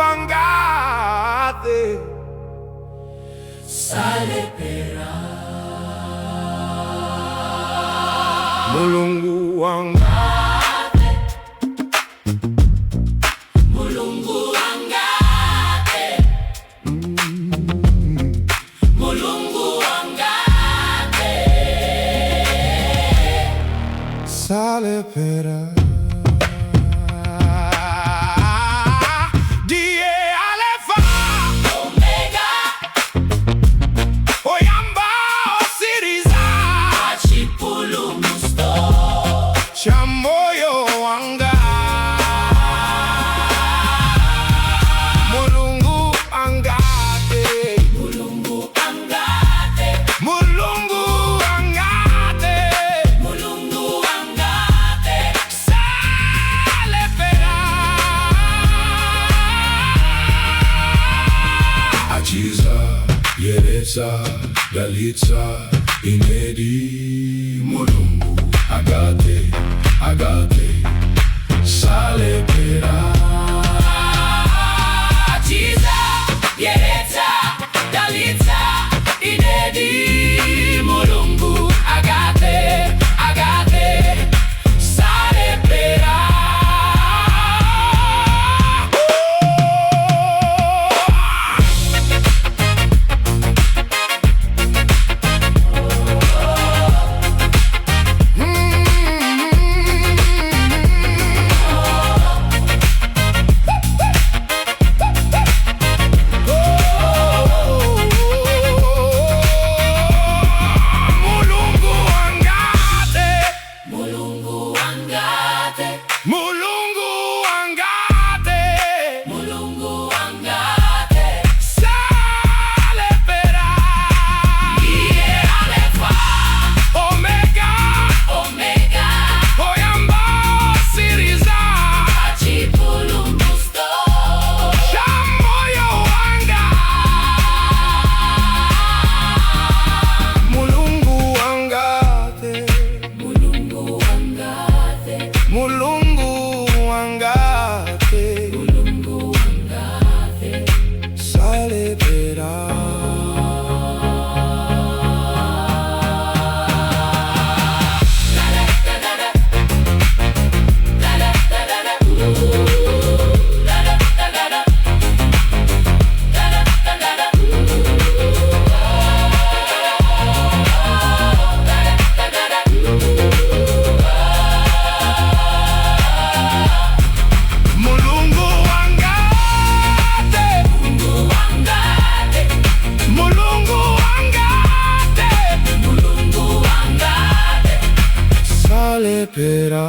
angathe. Salepera. Mulungu angathe. Mulungu angathe. Mulungu angathe. Salepera. Ndiye Alefa, Omega, oyamba otsiriza, Chipulumutso. Cha moyo wanga. Mulungu angathe. Mulungu angathe. Mulungu angathe. Mulungu angathe. Salepera. Achiza, yeretsa, dalitsa, inedi Mulungu angathe, angathe, salepera. Achiza, yeretsa, dalitsa, inedi Mulungu angathe, angathe, salepera. Mulungu angathe. Mulungu angathe. Mulungu angathe. Mulungu angathe. Salepera. Ndiye Alefa, Omega, Omega, oyamba otsiriza, Chipulumutso. Cha moyo wanga. Mulungu angathe. Mulungu angathe. Mulungu angathe. Mulungu angathe. Salepera. Mulungu angathe. Mulungu angathe. Mulungu angathe. Mulungu angathe. Salepera.